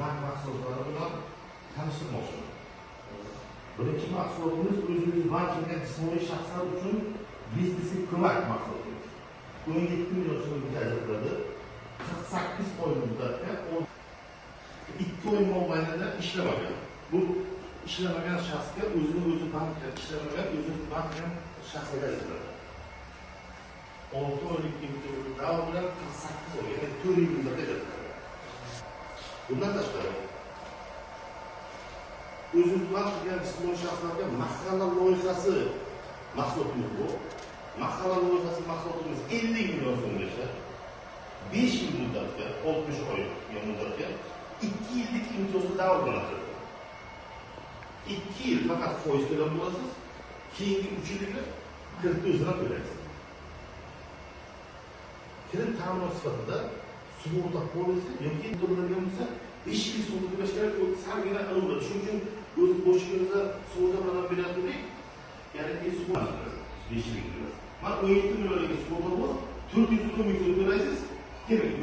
Bank mahsulotlari bilan tanishtirmoqchiman. Birinchi mahsulotimiz o'zimiz bank qilgan jismoniy shaxslar uchun biznesga ko'mak mahsulotimiz. 17 million so'mga ajratiladi. 48 oy muddatga, 2 oy mobaynida ishlamagan. Bu ishlamagan shaxsga o'zini o'zi bank qilgan, ishlamagan o'zini bank qilgan shaxsga ajratiladi. 6 oylik imtiyozli davr bilan 48 oy, ya'ni 4 yil muddatga ajratiladi. Bundan tashqari o'zimiz bank qilgan jismoniy shaxslarga mahalla loyihasi mahsulotimiz bu. Mahalla loyihasi mahsulotimiz 50 million so'mgacha 5 yil muddatga, 60 oy muddatga 2 yillik imtiyozli davr bilan ajratiladi. 2 yil faqat foiz to'lab bo'lasiz, keyingi 3 yilini kreditni o'zidan to'laysiz. Kredit ta'minot sifatida sug'urta polisi yoki to'lanadigan bo'lsa 5 yil sug'urta to'lash kerak, u salgina bo'ladi. Shuning uchun o'z boshingizda sug'urta bilan berayotgandik, ya'ni sug'urta 5 yillik to'laysiz. Mana 17 millionlik sug'urta bo'lsa, 410 ming so'm to'laysiz, kerak.